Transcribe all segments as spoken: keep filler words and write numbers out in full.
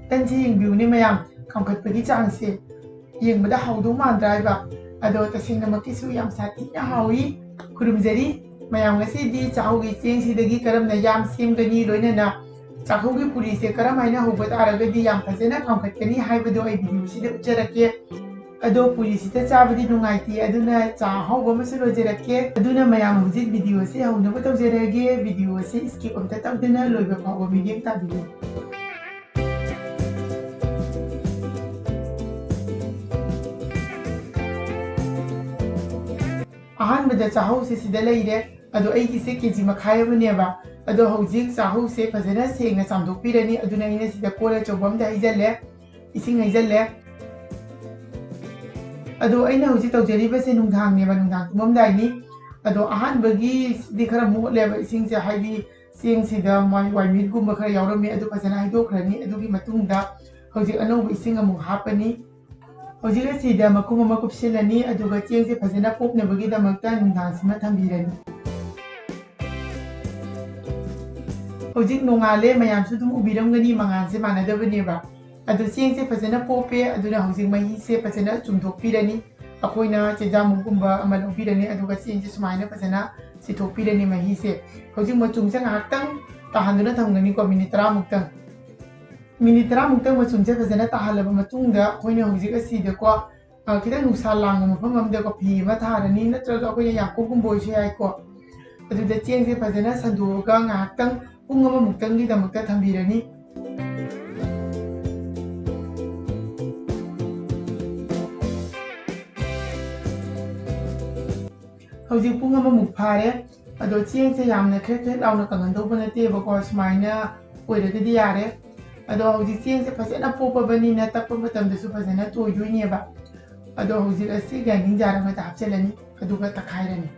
ꯇꯟꯁꯤ ꯌꯦꯡꯕꯤꯌꯨꯅꯦ ꯃꯌꯥꯝ, ꯀꯥꯝꯈꯠꯄꯒꯤ ꯆꯥꯡꯁꯦ ꯌꯦꯡꯕꯗ ꯍꯥꯎꯗꯧ ꯃꯥꯟꯗ꯭ꯔꯥ ꯍꯥꯏꯕ? ꯑꯗꯣ ꯇꯁꯦꯡꯅꯃꯛꯀꯤꯁꯨ ꯌꯥꯝ ꯁꯥꯊꯤꯅ ꯍꯥꯎꯏ꯫ ꯈꯨꯔꯨꯝꯖꯔꯤ꯫ ꯃꯌꯥꯝ, ꯉꯁꯤꯗꯤ ꯆꯥꯛꯍꯧꯒꯤ ꯆꯦꯡꯁꯤꯗꯒꯤ ꯀꯔꯝꯅ ꯌꯥꯝ ꯁꯦꯝꯒꯅꯤ, ꯂꯣꯏꯅꯅ ꯆꯥꯛꯍꯧꯒꯤ ꯄꯨꯔꯤꯁꯦ ꯀꯔꯝꯍꯥꯏꯅ ꯍꯧꯕ ꯇꯥꯔꯒꯗꯤ ꯌꯥꯝ ꯐꯖꯅ ꯀꯥꯝꯈꯠꯀꯅꯤ ꯍꯥꯏꯕꯗꯣ ꯑꯩ ꯚꯤꯗꯤꯑꯣꯁꯤꯗ ꯎꯠꯆꯔꯛꯀꯦ꯫ ꯑꯗꯣ ꯄꯨꯔꯤꯁꯤꯗ ꯆꯥꯕꯗꯤ ꯅꯨꯡꯉꯥꯏꯇꯦ, ꯑꯗꯨꯅ ꯆꯥ ꯑꯍꯥꯎꯕ ꯑꯃꯁꯨ ꯂꯣꯏꯖꯔꯛꯀꯦ꯫ ꯑꯗꯨꯅ ꯃꯌꯥꯝ, ꯍꯧꯖꯤꯛ ꯚꯤꯗꯤꯑꯣꯁꯦ ꯍꯧꯅꯕ ꯇꯧꯖꯔꯒꯦ꯫ ꯚꯤꯗꯤꯑꯣꯁꯦ skip ꯑꯝꯇ ꯇꯧꯗꯅ ꯂꯣꯏꯕ ꯐꯥꯎꯕ ꯃꯤꯠꯌꯦꯡ ꯇꯥꯕꯤꯌꯨ꯫ ꯑꯍꯥꯟꯕꯗ ꯆꯥꯛꯍꯧꯁꯦ ꯁꯤꯗ ꯂꯩꯔꯦ꯫ ꯑꯗꯣ ꯑꯩꯒꯤꯁꯦ ꯀꯦꯖꯤ ꯃꯈꯥꯏ ꯑꯃꯅꯦꯕ꯫ ꯑꯗꯣ ꯍꯧꯖꯤꯛ ꯆꯥꯛꯍꯧꯁꯦ ꯐꯖꯅ ꯁꯦꯡꯅ ꯆꯥꯝꯊꯣꯛꯄꯤꯔꯅꯤ꯫ ꯑꯗꯨꯅ ꯑꯩꯅ ꯁꯤꯗ ꯀꯣꯜ ꯑꯆꯧꯕ ꯑꯝꯗ ꯍꯩꯖꯜꯂꯦ, ꯏꯁꯤꯡ ꯍꯩꯖꯜꯂꯦ꯫ ꯑꯗꯣ ꯑꯩꯅ ꯍꯧꯖꯤꯛ ꯇꯧꯖꯔꯤꯕꯁꯦ ꯅꯨꯡꯗꯥꯡꯅꯦꯕ, ꯅꯨꯡꯗꯥꯡ ꯇꯨꯝꯃꯝꯗꯥꯏꯅꯤ꯫ ꯑꯗꯣ ꯑꯍꯥꯟꯕꯒꯤꯗꯤ ꯈꯔ ꯃꯣꯠꯂꯦꯕ ꯏꯁꯤꯡꯁꯦ, ꯍꯥꯏꯗꯤ ꯆꯦꯡꯁꯤꯗ ꯃꯥꯒꯤ ꯋꯥꯏꯃꯤꯠꯒꯨꯝꯕ ꯈꯔ ꯌꯥꯎꯔꯝꯃꯦ, ꯑꯗꯨ ꯐꯖꯅ ꯍꯩꯗꯣꯛꯈ꯭ꯔꯅꯤ꯫ ꯑꯗꯨꯒꯤ ꯃꯇꯨꯡꯗ ꯍꯧꯖꯤꯛ ꯑꯅꯧꯕ ꯏꯁꯤꯡ ꯑꯃꯨꯛ ꯍꯥꯞꯄꯅꯤ꯫ ꯍꯧꯖꯤꯛ ꯑꯁꯤꯗ ꯃꯈꯨꯝ ꯑꯃ ꯀꯨꯞꯁꯤꯜꯂꯅꯤ, ꯑꯗꯨꯒ ꯆꯦꯡꯁꯦ ꯐꯖꯅ ꯄꯣꯞꯅꯕꯒꯤꯗꯃꯛꯇ ꯅꯨꯡꯗꯥꯡꯁꯤꯃ ꯊꯝꯕꯤꯔꯅꯤ꯫ ꯍꯧꯖꯤꯛ ꯅꯣꯡꯉꯥꯜꯂꯦ, ꯃꯌꯥꯝꯁꯨ ꯑꯗꯨꯝ ꯎꯕꯤꯔꯝꯒꯅꯤ, ꯃꯉꯥꯜꯁꯦ ꯃꯥꯟꯅꯗꯕꯅꯦꯕ꯫ ꯑꯗꯨ ꯆꯦꯡꯁꯦ ꯐꯖꯅ ꯄꯣꯞꯄꯦ, ꯑꯗꯨꯅ ꯍꯧꯖꯤꯛ ꯃꯍꯤꯁꯦ ꯐꯖꯅ ꯆꯨꯝꯊꯣꯛꯄꯤꯔꯅꯤ꯫ ꯑꯩꯈꯣꯏꯅ ꯆꯦꯟꯖꯥꯡꯃꯨꯛꯀꯨꯝꯕ ꯑꯃ ꯂꯧꯕꯤꯔꯅꯤ, ꯑꯗꯨꯒ ꯆꯦꯡꯁꯦ ꯁꯨꯃꯥꯏꯅ ꯐꯖꯅ ꯆꯤꯊꯣꯛꯄꯤꯔꯅꯤ ꯃꯍꯤꯁꯦ꯫ ꯍꯧꯖꯤꯛ ꯃꯆꯨꯝꯁꯦ ꯉꯥꯏꯍꯥꯛꯇꯪ ꯇꯥꯍꯟꯗꯨꯅ ꯊꯝꯒꯅꯤꯀꯣ, ꯃꯤꯅꯤꯠ ꯇꯔꯥꯃꯨꯛꯇꯪ꯫ ꯃꯤꯅꯤꯠ ꯇꯔꯥꯃꯨꯛꯇꯪ ꯃꯆꯨꯝꯁꯦ ꯐꯖꯅ ꯇꯥꯍꯜꯂꯕ ꯃꯇꯨꯡꯗ, ꯑꯩꯈꯣꯏꯅ ꯍꯧꯖꯤꯛ ꯑꯁꯤꯗꯀꯣ, ꯑ, ꯈꯤꯇꯪ ꯅꯨꯡꯁꯥ ꯂꯥꯡꯕ ꯃꯐꯝ ꯑꯃꯗꯀꯣ ꯐꯤ ꯑꯃ ꯊꯥꯔꯅꯤ, ꯅꯠꯇ꯭ꯔꯒ ꯑꯩꯈꯣꯏꯅ ꯌꯥꯡꯀꯣꯛꯀꯨꯝꯕ ꯑꯣꯏꯁꯨ ꯌꯥꯏꯀꯣ꯫ ꯑꯗꯨꯗ ꯆꯦꯡꯁꯦ ꯐꯖꯅ ꯁꯟꯗꯣꯛꯑꯒ ꯉꯥꯏꯍꯥꯛꯇꯪ ꯄꯨꯡ ꯑꯃꯃꯨꯛꯇꯪꯒꯤꯗꯃꯛꯇ ꯊꯝꯕꯤꯔꯅꯤ꯫ ꯍꯧꯖꯤꯛ ꯄꯨꯡ ꯑꯃꯃꯨꯛ ꯐꯥꯔꯦ꯫ ꯑꯗꯣ ꯆꯦꯡꯁꯦ ꯌꯥꯝꯅ ꯈ꯭ꯔꯦꯛ ꯈ꯭ꯔꯦꯛ ꯂꯥꯎꯅ ꯀꯪꯍꯟꯗꯧꯕ ꯅꯠꯇꯦꯕꯀꯣ, ꯁꯨꯃꯥꯏꯅ ꯑꯣꯏꯔꯒꯗꯤ ꯌꯥꯔꯦ꯫ ꯑꯗꯣ ꯍꯧꯖꯤꯛ ꯆꯦꯡꯁꯦ ꯐꯖꯅ ꯄꯣꯞꯄꯕꯅꯤꯅ ꯇꯛꯄ ꯃꯇꯝꯗꯁꯨ ꯐꯖꯅ ꯇꯣꯏꯗꯣꯏꯅꯦꯕ꯫ ꯑꯗꯣ ꯍꯧꯖꯤꯛ ꯑꯁꯤ grinding jar ꯑꯃꯗ ꯍꯥꯞꯆꯤꯜꯂꯅꯤ, ꯑꯗꯨꯒ ꯇꯛꯈꯥꯏꯔꯅꯤ꯫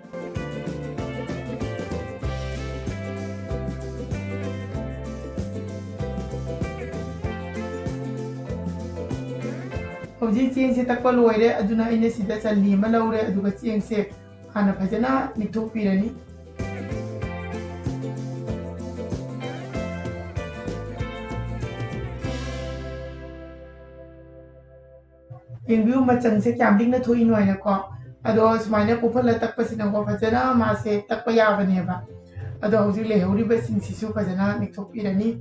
ꯍꯧꯖꯤꯛ ꯆꯦꯡꯁꯦ ꯇꯛꯄ ꯂꯣꯏꯔꯦ, ꯑꯗꯨꯅ ꯑꯩꯅ ꯁꯤꯗ ꯆꯜꯂꯤ ꯑꯃ ꯂꯧꯔꯦ, ꯑꯗꯨꯒ ꯆꯦꯡꯁꯦ ꯍꯥꯟꯅ ꯐꯖꯅ ꯅꯤꯛꯊꯣꯛꯄꯤꯔꯅꯤ꯫ ꯌꯦꯡꯕꯤꯌꯨ, ꯃꯆꯪꯁꯦ ꯀꯌꯥꯝ ꯂꯤꯛꯅ ꯊꯣꯛꯏꯅꯣ ꯍꯥꯏꯅꯀꯣ꯫ ꯑꯗꯣ ꯁꯨꯃꯥꯏꯅ ꯀꯨꯞꯍꯜꯂ ꯇꯛꯄꯁꯤꯅꯀꯣ, ꯐꯖꯅ ꯃꯥꯁꯦ ꯇꯛꯄ ꯌꯥꯕꯅꯦꯕ꯫ ꯑꯗꯣ ꯍꯧꯖꯤꯛ ꯂꯩꯍꯧꯔꯤꯕꯁꯤꯡꯁꯤꯁꯨ ꯐꯖꯅ ꯅꯤꯛꯊꯣꯛꯄꯤꯔꯅꯤ꯫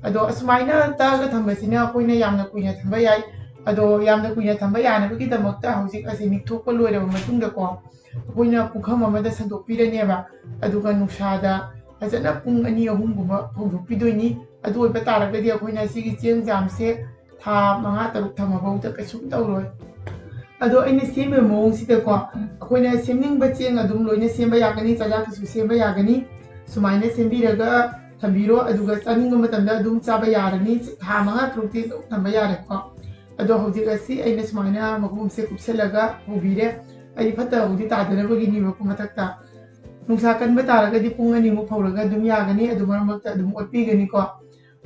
ꯑꯗꯣ ꯑꯁꯨꯃꯥꯏꯅ ꯇꯛꯑꯒ ꯊꯝꯕꯁꯤꯅ ꯑꯩꯈꯣꯏꯅ ꯌꯥꯝꯅ ꯀꯨꯏꯅ ꯊꯝꯕ ꯌꯥꯏ꯫ ꯑꯗꯣ ꯌꯥꯝꯅ ꯀꯨꯏꯅ ꯊꯝꯕ ꯌꯥꯅꯕꯒꯤꯗꯃꯛꯇ ꯍꯧꯖꯤꯛ ꯑꯁꯤ ꯅꯤꯛꯊꯣꯛꯄ ꯂꯣꯏꯔꯕ ꯃꯇꯨꯡꯗꯀꯣ, ꯑꯩꯈꯣꯏꯅ ꯄꯨꯈꯝ ꯑꯃꯗ ꯁꯟꯗꯣꯛꯄꯤꯔꯅꯦꯕ꯫ ꯑꯗꯨꯒ ꯅꯨꯡꯁꯥꯗ ꯐꯖꯅ ꯄꯨꯡ ꯑꯅꯤ ꯑꯍꯨꯝꯒꯨꯝꯕ ꯐꯧꯗꯣꯛꯄꯤꯗꯣꯏꯅꯤ꯫ ꯑꯗꯨ ꯑꯣꯏꯕ ꯇꯥꯔꯒꯗꯤ ꯑꯩꯈꯣꯏꯅ ꯁꯤꯒꯤ ꯆꯦꯡ ꯖꯥꯝꯁꯦ ꯊꯥ ꯃꯉꯥ ꯇꯔꯨꯛ ꯊꯝꯃꯐꯥꯎꯗ ꯀꯩꯁꯨꯝ ꯇꯧꯔꯣꯏ꯫ ꯑꯗꯣ ꯑꯩꯅ ꯁꯦꯝꯃꯤꯕ ꯃꯑꯣꯡꯁꯤꯗꯀꯣ, ꯑꯩꯈꯣꯏꯅ ꯁꯦꯝꯅꯤꯡꯕ ꯆꯦꯡ ꯑꯗꯨꯝ ꯂꯣꯏꯅ ꯁꯦꯝꯕ ꯌꯥꯒꯅꯤ, ꯆꯥꯖꯥꯛꯇꯁꯨ ꯁꯦꯝꯕ ꯌꯥꯒꯅꯤ꯫ ꯁꯨꯃꯥꯏꯅ ꯁꯦꯝꯕꯤꯔꯒ ꯊꯝꯕꯤꯔꯣ, ꯑꯗꯨꯒ ꯆꯥꯅꯤꯡꯕ ꯃꯇꯝꯗ ꯑꯗꯨꯝ ꯆꯥꯕ ꯌꯥꯔꯅꯤ꯫ ꯊꯥ ꯃꯉꯥ ꯇꯔꯨꯛꯇꯤ ꯑꯗꯨꯝ ꯊꯝꯕ ꯌꯥꯔꯦꯀꯣ꯫ ꯑꯗꯣ ꯍꯧꯖꯤꯛ ꯑꯁꯤ ꯑꯩꯅ ꯁꯨꯃꯥꯏꯅ ꯃꯈꯨꯝꯁꯦ ꯀꯨꯞꯁꯜꯂꯒ ꯍꯧꯕꯤꯔꯦ꯫ ꯑꯩ ꯐꯠꯇ ꯍꯥꯎꯗꯤ ꯇꯥꯗꯅꯕꯒꯤꯅꯦꯕꯀꯣ ꯃꯊꯛꯇ꯫ ꯅꯨꯡꯁꯥ ꯀꯟꯕ ꯇꯥꯔꯒꯗꯤ ꯄꯨꯡ ꯑꯅꯤꯃꯨꯛ ꯐꯧꯔꯒ ꯑꯗꯨꯝ ꯌꯥꯒꯅꯤ, ꯑꯗꯨ ꯃꯔꯛ ꯃꯔꯛꯇ ꯑꯗꯨꯝ ꯑꯣꯠꯄꯤꯒꯅꯤꯀꯣ꯫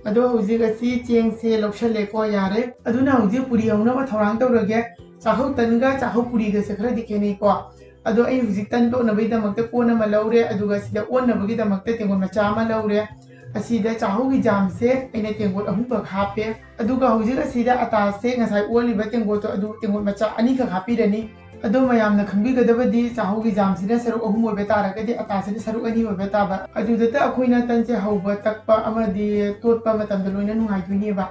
ꯑꯗꯣ ꯍꯧꯖꯤꯛ ꯑꯁꯤ ꯆꯦꯡꯁꯦ ꯂꯧꯁꯜꯂꯦꯀꯣ, ꯌꯥꯔꯦ꯫ ꯑꯗꯨꯅ ꯍꯧꯖꯤꯛ ꯄꯨꯔꯤ ꯍꯧꯅꯕ ꯊꯧꯔꯥꯡ ꯇꯧꯔꯒꯦ꯫ ꯆꯥꯛꯍꯧ ꯇꯟꯒ ꯆꯥꯛꯍꯧ ꯄꯨꯔꯤꯒꯁꯦ ꯈꯔꯗꯤ ꯈꯦꯠꯅꯩꯀꯣ꯫ ꯑꯗꯣ ꯑꯩ ꯍꯧꯖꯤꯛ ꯇꯟ ꯇꯣꯠꯅꯕꯒꯤꯗꯃꯛꯇ ꯀꯣꯟ ꯑꯃ ꯂꯧꯔꯦ, ꯑꯗꯨꯒ ꯁꯤꯗ ꯑꯣꯟꯅꯕꯒꯤꯗꯃꯛꯇ ꯇꯦꯡꯀꯣꯠ ꯃꯆꯥ ꯑꯃ ꯂꯧꯔꯦ꯫ ꯑꯁꯤꯗ ꯆꯥꯛꯍꯧꯒꯤ ꯖꯥꯝꯁꯦ ꯑꯩꯅ ꯇꯦꯡꯀꯣꯠ ꯑꯍꯨꯝꯈꯛ ꯍꯥꯞꯄꯦ꯫ ꯑꯗꯨꯒ ꯍꯧꯖꯤꯛ ꯑꯁꯤꯗ ꯑꯇꯥꯁꯦ ꯉꯁꯥꯏ ꯑꯣꯜꯂꯤꯕ ꯇꯦꯡꯀꯣꯠꯇꯣ ꯑꯗꯨ ꯇꯦꯡꯀꯣꯠ ꯃꯆꯥ ꯑꯅꯤꯈꯛ ꯍꯥꯞꯄꯤꯔꯅꯤ꯫ ꯑꯗꯣ ꯃꯌꯥꯝꯅ ꯈꯪꯕꯤꯒꯗꯕꯗꯤ ꯆꯥꯛꯍꯧꯒꯤ ꯖꯥꯝꯁꯤꯅ ꯁꯔꯨꯛ ꯑꯍꯨꯝ ꯑꯣꯏꯕ ꯇꯥꯔꯒꯗꯤ ꯑꯇꯥꯁꯤꯅ ꯁꯔꯨꯛ ꯑꯅꯤ ꯑꯣꯏꯕ ꯇꯥꯕ꯫ ꯑꯗꯨꯗꯇ ꯑꯩꯈꯣꯏꯅ ꯇꯟꯁꯦ ꯍꯧꯕ, ꯇꯛꯄ ꯑꯃꯗꯤ ꯇꯣꯠꯄ ꯃꯇꯝꯗ ꯂꯣꯏꯅ ꯅꯨꯡꯉꯥꯏꯗꯣꯏꯅꯦꯕ꯫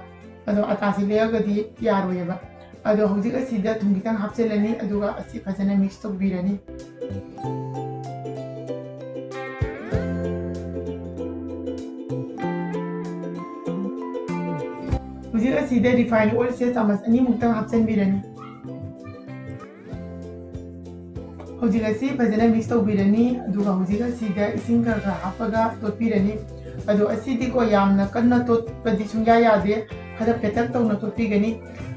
ꯑꯗꯣ ꯑꯇꯥꯁꯦ ꯂꯩꯔꯒꯗꯤ ꯌꯥꯔꯣꯏꯑꯕ꯫ ꯑꯗꯣ ꯍꯧꯖꯤꯛ ꯑꯁꯤꯗ ꯊꯨꯝ ꯈꯤꯇꯪ ꯍꯥꯞꯆꯤꯜꯂꯅꯤ, ꯑꯗꯨꯒ ꯑꯁꯤ ꯐꯖꯅ ꯃꯤꯛꯁ ꯇꯧꯕꯤꯔꯅꯤ꯫ ꯍꯧꯖꯤꯛ ꯑꯁꯤꯗ ꯔꯤꯐꯥꯏꯟ ꯑꯣꯏꯜꯁꯦ ꯆꯥꯃꯁ ꯑꯅꯤꯃꯨꯛꯇꯪ ꯍꯥꯞꯆꯤꯟꯕꯤꯔꯅꯤ꯫ ꯍꯧꯖꯤꯛ ꯑꯁꯤ ꯐꯖꯅ ꯃꯤꯛꯁ ꯇꯧꯕꯤꯔꯅꯤ, ꯑꯗꯨꯒ ꯍꯧꯖꯤꯛ ꯑꯁꯤꯗ ꯏꯁꯤꯡ ꯈꯔ ꯈꯔ ꯍꯥꯞꯄꯒ ꯇꯣꯠꯄꯤꯔꯅꯤ꯫ ꯑꯗꯣ ꯑꯁꯤꯗꯤꯀꯣ ꯌꯥꯝꯅ ꯀꯟꯅ ꯇꯣꯠꯄꯗꯤ ꯁꯨꯡꯌꯥ ꯌꯥꯗꯦ, ꯈꯔ ꯄꯦꯇꯛ ꯇꯧꯅ ꯇꯣꯠꯄꯤꯒꯅꯤ꯫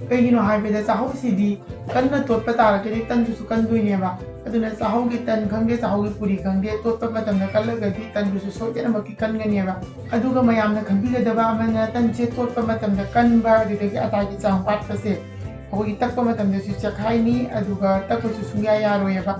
ꯀꯩꯒꯤꯅꯣ ꯍꯥꯏꯕꯗ ꯆꯥꯛꯍꯧꯁꯤꯗꯤ ꯀꯟꯅ ꯇꯣꯠꯄ ꯇꯥꯔꯒꯗꯤ ꯇꯟꯗꯨꯁꯨ ꯀꯟꯗꯣꯏꯅꯦꯕ꯫ ꯑꯗꯨꯅ ꯆꯥꯛꯍꯧꯒꯤ ꯇꯟ ꯈꯪꯗꯦ, ꯆꯥꯛꯍꯧꯒꯤ ꯄꯨꯔꯤ ꯈꯪꯗꯦ, ꯇꯣꯠꯄ ꯃꯇꯝꯗ ꯀꯜꯂꯒꯗꯤ ꯇꯟꯗꯨꯁꯨ ꯁꯣꯏꯗꯅꯃꯛꯀꯤ ꯀꯟꯒꯅꯦꯕ꯫ ꯑꯗꯨꯒ ꯃꯌꯥꯝꯅ ꯈꯪꯕꯤꯒꯗꯕ ꯑꯃꯅ ꯇꯟꯁꯦ ꯇꯣꯠꯄ ꯃꯇꯝꯗ ꯀꯟꯕ, ꯑꯗꯨꯗꯒꯤ ꯑꯇꯥꯒꯤ ꯆꯥꯡ ꯋꯥꯠꯄꯁꯦ ꯑꯩꯈꯣꯏꯒꯤ ꯇꯛꯄ ꯃꯇꯝꯗꯁꯨ ꯆꯦꯛꯈꯥꯏꯅꯤ, ꯑꯗꯨꯒ ꯇꯛꯄꯁꯨ ꯁꯨꯡꯌꯥ ꯌꯥꯔꯣꯏꯑꯕ꯫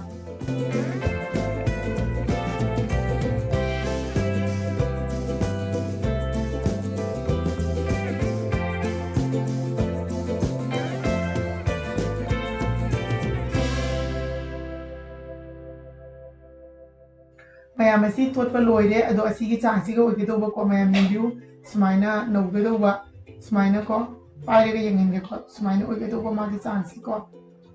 ꯃꯌꯥꯝ ꯑꯁꯤ ꯊꯣꯠꯄ ꯂꯣꯏꯔꯦ꯫ ꯑꯗꯣ ꯑꯁꯤꯒꯤ ꯆꯥꯡꯁꯤꯒ ꯑꯣꯏꯒꯗꯧꯕꯀꯣ, ꯃꯌꯥꯝ ꯌꯦꯡꯕꯤꯌꯨ꯫ ꯁꯨꯃꯥꯏꯅ ꯅꯧꯒꯗꯧꯕ, ꯁꯨꯃꯥꯏꯅꯀꯣ, ꯄꯥꯏꯔꯒ ꯌꯦꯡꯍꯟꯒꯦꯀꯣ꯫ ꯁꯨꯃꯥꯏꯅ ꯑꯣꯏꯒꯗꯧꯕ ꯃꯥꯒꯤ ꯆꯥꯡꯁꯤꯀꯣ꯫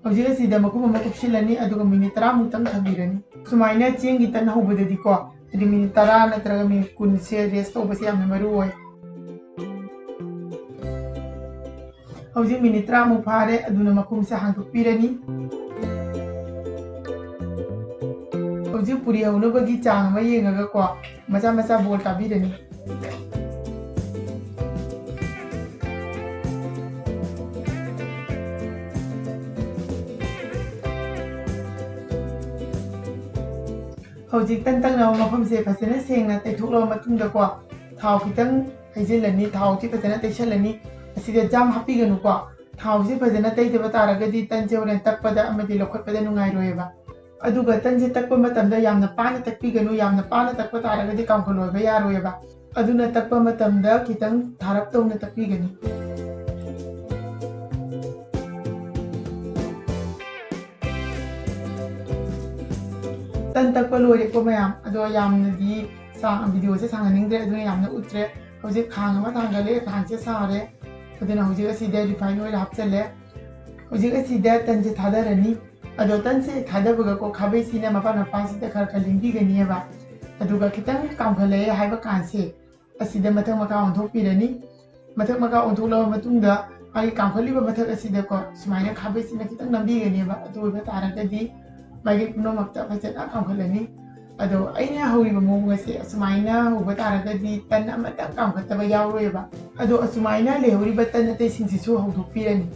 ꯍꯧꯖꯤꯛ ꯑꯁꯤꯗ ꯃꯈꯨꯝ ꯑꯃ ꯀꯨꯞꯁꯤꯜꯂꯅꯤ, ꯑꯗꯨꯒ ꯃꯤꯅꯤꯠ ꯇꯔꯥꯃꯨꯛꯇꯪ ꯊꯝꯕꯤꯔꯅꯤ꯫ ꯁꯨꯃꯥꯏꯅ ꯆꯦꯡꯒꯤ ꯇꯟ ꯍꯧꯕꯗꯗꯤꯀꯣ, ꯍꯥꯏꯗꯤ ꯃꯤꯅꯤꯠ ꯇꯔꯥ ꯅꯠꯇ꯭ꯔꯒ ꯃꯤꯅꯤꯠ ꯀꯨꯟꯁꯦ rest ꯇꯧꯕꯁꯦ ꯌꯥꯝꯅ ꯃꯔꯨ ꯑꯣꯏ꯫ ꯍꯧꯖꯤꯛ ꯃꯤꯅꯤꯠ ꯇꯔꯥꯃꯨꯛ ꯐꯥꯔꯦ, ꯑꯗꯨꯅ ꯃꯈꯨꯝꯁꯦ ꯍꯥꯡꯗꯣꯛꯄꯤꯔꯅꯤ꯫ ꯍꯧꯖꯤꯛ ꯄꯨꯔꯤ ꯍꯧꯅꯕꯒꯤ ꯆꯥꯡ ꯑꯃ ꯌꯦꯡꯉꯒꯀꯣ, ꯃꯆꯥ ꯃꯆꯥ ꯕꯣꯜ ꯇꯥꯕꯤꯔꯅꯤ꯫ ꯍꯧꯖꯤꯛ ꯇꯟ ꯇꯛꯅꯕ ꯃꯐꯝꯁꯦ ꯐꯖꯅ ꯁꯦꯡꯅ ꯇꯩꯊꯣꯛꯂꯕ ꯃꯇꯨꯡꯗꯀꯣ, ꯊꯥꯎ ꯈꯤꯇꯪ ꯍꯩꯖꯤꯜꯂꯅꯤ꯫ ꯊꯥꯎꯁꯤ ꯐꯖꯅ ꯇꯩꯁꯜꯂꯅꯤ꯫ ꯑꯁꯤꯗ ꯖꯥꯝ ꯍꯥꯞꯄꯤꯒꯅꯨꯀꯣ꯫ ꯊꯥꯎꯁꯤ ꯐꯖꯅ ꯇꯩꯗꯕ ꯇꯥꯔꯒꯗꯤ ꯇꯟꯁꯦ ꯍꯣꯔꯦꯟ ꯇꯛꯄꯗ ꯑꯃꯗꯤ ꯂꯧꯈꯠꯄꯗ ꯅꯨꯡꯉꯥꯏꯔꯣꯏꯑꯕ꯫ ꯑꯗꯨꯒ ꯇꯟꯁꯦ ꯇꯛꯄ ꯃꯇꯝꯗ ꯌꯥꯝꯅ ꯄꯥꯅ ꯇꯛꯄꯤꯒꯅꯨ꯫ ꯌꯥꯝꯅ ꯄꯥꯅ ꯇꯛꯄ ꯇꯥꯔꯒꯗꯤ ꯀꯥꯝꯈꯠꯂꯣꯏꯕ ꯌꯥꯔꯣꯏꯑꯕ꯫ ꯑꯗꯨꯅ ꯇꯛꯄ ꯃꯇꯝꯗ ꯈꯤꯇꯪ ꯊꯥꯔꯞ ꯇꯧꯅ ꯇꯛꯄꯤꯒꯅꯤ꯫ ꯇꯟ ꯇꯛꯄ ꯂꯣꯏꯔꯦꯀꯣ ꯃꯌꯥꯝ꯫ ꯑꯗꯣ ꯌꯥꯝꯅꯗꯤ ꯁꯥꯡ-, video ꯁꯦ ꯁꯥꯡꯍꯟꯅꯤꯡꯗ꯭ꯔꯦ, ꯑꯗꯨꯅ ꯌꯥꯝꯅ ꯎꯠꯇ꯭ꯔꯦ꯫ ꯍꯧꯖꯤꯛ ꯈꯥꯡ ꯑꯃ ꯊꯥꯡꯒꯠꯂꯦ, ꯈꯥꯡꯁꯦ ꯁꯥꯔꯦ꯫ ꯑꯗꯨꯅ ꯍꯧꯖꯤꯛ ꯑꯁꯤꯗ refine oil ꯍꯥꯞꯆꯜꯂꯦ꯫ ꯍꯧꯖꯤꯛ ꯑꯁꯤꯗ ꯇꯟꯁꯦ ꯊꯥꯗꯔꯅꯤ꯫ ꯑꯗꯣ ꯇꯟꯁꯦ ꯊꯥꯗꯕꯒꯀꯣ ꯈꯥꯕꯩꯁꯤꯅ ꯃꯄꯥꯟ ꯃꯄꯥꯟꯁꯤꯗ ꯈꯔ ꯈꯔ ꯂꯦꯡꯕꯤꯒꯅꯤꯕ꯫ ꯑꯗꯨꯒ ꯈꯤꯇꯪ ꯀꯥꯝꯈꯠꯂꯛꯑꯦ ꯍꯥꯏꯕ ꯀꯥꯟꯁꯦ ꯑꯁꯤꯗ ꯃꯊꯛ ꯃꯈꯥ ꯑꯣꯟꯊꯣꯛꯄꯤꯔꯅꯤ꯫ ꯃꯊꯛ ꯃꯈꯥ ꯑꯣꯟꯊꯣꯛꯂꯕ ꯃꯇꯨꯡꯗ ꯃꯥꯒꯤ ꯀꯥꯝꯈꯠꯂꯤꯕ ꯃꯊꯛ ꯑꯁꯤꯗꯀꯣ ꯁꯨꯃꯥꯏꯅ ꯈꯥꯕꯩꯁꯤꯅ ꯈꯤꯇꯪ ꯅꯝꯕꯤꯒꯅꯦꯕ꯫ ꯑꯗꯨ ꯑꯣꯏꯕ ꯇꯥꯔꯒꯗꯤ ꯃꯥꯒꯤ ꯄꯨꯝꯅꯃꯛꯇ ꯐꯖꯅ ꯀꯥꯝꯈꯠꯂꯅꯤ꯫ ꯑꯗꯣ ꯑꯩꯅ ꯍꯧꯔꯤꯕ ꯃꯑꯣꯡ ꯑꯁꯦ ꯑꯁꯨꯃꯥꯏꯅ ꯍꯧꯕ ꯇꯥꯔꯒꯗꯤ ꯇꯟ ꯑꯃꯇꯪ ꯀꯥꯝꯈꯠꯇꯕ ꯌꯥꯎꯔꯣꯏꯕ꯫ ꯑꯗꯣ ꯑꯁꯨꯃꯥꯏꯅ ꯂꯩꯍꯧꯔꯤꯕ ꯇꯟ ꯑꯇꯩꯁꯤꯡꯁꯤꯁꯨ ꯍꯧꯗꯣꯛꯄꯤꯔꯅꯤ꯫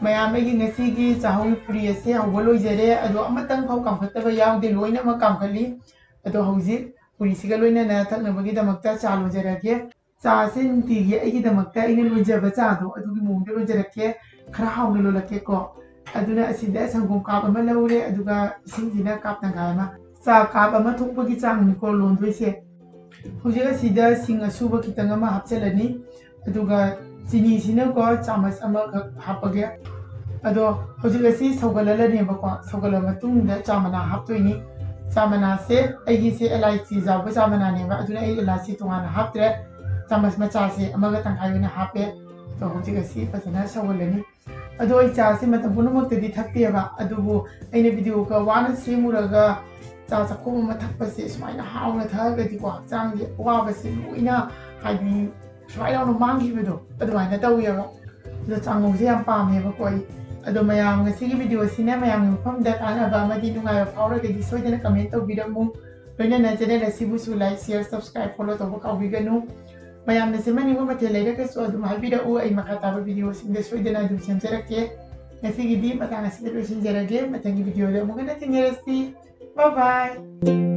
ꯃꯌꯥꯝ, ꯑꯩꯒꯤ ꯉꯁꯤꯒꯤ ꯆꯥꯍꯧꯒꯤ ꯄꯨꯔꯤ ꯑꯁꯦ ꯍꯧꯕ ꯂꯣꯏꯖꯔꯦ꯫ ꯑꯗꯣ ꯑꯃꯇꯪ ꯐꯥꯎ ꯀꯥꯝꯈꯠꯇꯕ ꯌꯥꯎꯗꯦ, ꯂꯣꯏꯅꯃꯛ ꯀꯥꯝꯈꯠꯂꯤ꯫ ꯑꯗꯣ ꯍꯧꯖꯤꯛ ꯄꯨꯔꯤꯁꯤꯒ ꯂꯣꯏꯅꯅ ꯊꯛꯅꯕꯒꯤꯗꯃꯛꯇ ꯆꯥ ꯂꯣꯟꯖꯔꯒꯦ꯫ ꯆꯥꯁꯦ ꯅꯨꯡꯇꯤꯒꯤ ꯑꯩꯒꯤꯗꯃꯛꯇ ꯑꯩꯅ ꯂꯣꯟꯖꯕ ꯆꯥꯗꯣ ꯑꯗꯨꯒꯤ ꯃꯑꯣꯡꯗ ꯂꯣꯟꯖꯔꯛꯀꯦ꯫ ꯈꯔ ꯍꯥꯎꯅ ꯂꯣꯜꯂꯛꯀꯦꯀꯣ꯫ ꯑꯗꯨꯅ ꯑꯁꯤꯗ ꯁꯪꯒꯣꯝ ꯀꯥꯞ ꯑꯃ ꯂꯧꯔꯦ, ꯑꯗꯨꯒ ꯏꯁꯤꯡꯁꯤꯅ ꯀꯥꯞ ꯇꯪꯈꯥꯏ ꯑꯃ꯫ ꯆꯥ ꯀꯥꯞ ꯑꯃ ꯊꯣꯛꯄꯒꯤ ꯆꯥꯡꯅꯤꯀꯣ ꯂꯣꯟꯗꯣꯏꯁꯦ꯫ ꯍꯧꯖꯤꯛ ꯑꯁꯤꯗ ꯁꯤꯡ ꯑꯁꯨꯕ ꯈꯤꯇꯪ ꯑꯃ ꯍꯥꯞꯆꯤꯜꯂꯅꯤ, ꯑꯗꯨꯒ ꯆꯤꯅꯤꯁꯤꯅꯀꯣ ꯆꯥꯃꯁ ꯑꯃꯈꯛ ꯍꯥꯞꯄꯒꯦ꯫ ꯑꯗꯣ ꯍꯧꯖꯤꯛ ꯑꯁꯤ ꯁꯧꯒꯠꯍꯜꯂꯅꯦꯕꯀꯣ꯫ ꯁꯧꯒꯠꯂ ꯃꯇꯨꯡꯗ ꯆꯥ ꯃꯅꯥ ꯍꯥꯞꯇꯣꯏꯅꯤ꯫ ꯆꯥ ꯃꯅꯥꯁꯦ ꯑꯩꯒꯤꯁꯦ ꯑꯦꯂꯥꯏꯆꯤ ꯌꯥꯎꯕ ꯆꯥ ꯃꯅꯥꯅꯦꯕ, ꯑꯗꯨꯅ ꯑꯩ ꯑꯦꯂꯥꯏꯆꯤ ꯇꯣꯉꯥꯟꯅ ꯍꯥꯞꯇ꯭ꯔꯦ꯫ ꯆꯥꯃꯁ ꯃꯆꯥꯁꯦ ꯑꯃꯒ ꯇꯪꯈꯥꯏ ꯑꯣꯏꯅ ꯍꯥꯞꯄꯦ꯫ ꯑꯗꯣ ꯍꯧꯖꯤꯛ ꯑꯁꯤ ꯐꯖꯅ ꯁꯧꯍꯜꯂꯅꯤ꯫ ꯑꯗꯣ ꯑꯩ ꯆꯥꯁꯦ ꯃꯇꯝ ꯄꯨꯝꯅꯃꯛꯇꯗꯤ ꯊꯛꯇꯦꯕ, ꯑꯗꯨꯕꯨ ꯑꯩꯅ ꯚꯤꯗꯤꯑꯣꯒ ꯋꯥꯅ ꯁꯦꯝꯃꯨꯔꯒ ꯆꯥ ꯆꯥꯛꯈꯣꯝ ꯑꯃ ꯊꯛꯄꯁꯦ, ꯁꯨꯃꯥꯏꯅ ꯍꯥꯎꯅ ꯊꯛꯑꯒꯗꯤꯀꯣ, ꯍꯛꯆꯥꯡꯒꯤ ꯑꯋꯥꯕꯁꯦ ꯂꯣꯏꯅ, ꯍꯥꯏꯗꯤ, ꯁꯨꯃꯥꯏꯅ ꯌꯥꯝꯅ ꯃꯥꯡꯈꯤꯕꯗꯣ ꯑꯗꯨꯃꯥꯏꯅ ꯇꯧꯋꯦꯕ꯫ ꯑꯗꯣ ꯆꯥꯉꯧꯁꯦ ꯌꯥꯝ ꯄꯥꯝꯃꯦꯕꯀꯣ ꯑꯩ꯫ ꯑꯗꯣ ꯃꯌꯥꯝ, ꯉꯁꯤꯒꯤ ꯚꯤꯗꯤꯑꯣꯁꯤꯅ ꯃꯌꯥꯝꯒꯤ ꯃꯐꯝꯗ ꯀꯥꯟꯅꯕ ꯑꯃꯗꯤ ꯅꯨꯡꯉꯥꯏꯕ ꯐꯥꯎꯔꯒꯗꯤ ꯁꯣꯏꯗꯅ ꯀꯃꯦꯟ ꯇꯧꯕꯤꯔꯝꯃꯨ꯫ ꯂꯣꯏꯅꯅ channel ꯑꯁꯤꯕꯨꯁꯨ like, share, subscribe, follow ꯇꯧꯕ ꯀꯥꯎꯕꯤꯒꯅꯨ꯫ ꯃꯌꯥꯝꯅ ꯁꯦꯝꯍꯟꯅꯤꯡꯕ ꯃꯊꯦꯜ ꯂꯩꯔꯒꯁꯨ ꯑꯗꯨꯝ ꯍꯥꯏꯕꯤꯔꯛꯎ, ꯑꯩ ꯃꯈꯥ ꯇꯥꯕ ꯚꯤꯗꯤꯑꯣꯁꯤꯡꯗ ꯁꯣꯏꯗꯅ ꯑꯗꯨꯝ ꯁꯦꯝꯖꯔꯛꯀꯦ꯫ ꯉꯁꯤꯒꯤꯗꯤ ꯃꯇꯥꯡ ꯑꯁꯤꯗ ꯂꯣꯏꯁꯤꯟꯖꯔꯒꯦ꯫ ꯃꯊꯪꯒꯤ ꯚꯤꯗꯤꯑꯣꯗ ꯑꯃꯨꯛ ꯍꯟꯅ ꯊꯦꯡꯅꯔꯁꯤ꯫ Bye bye.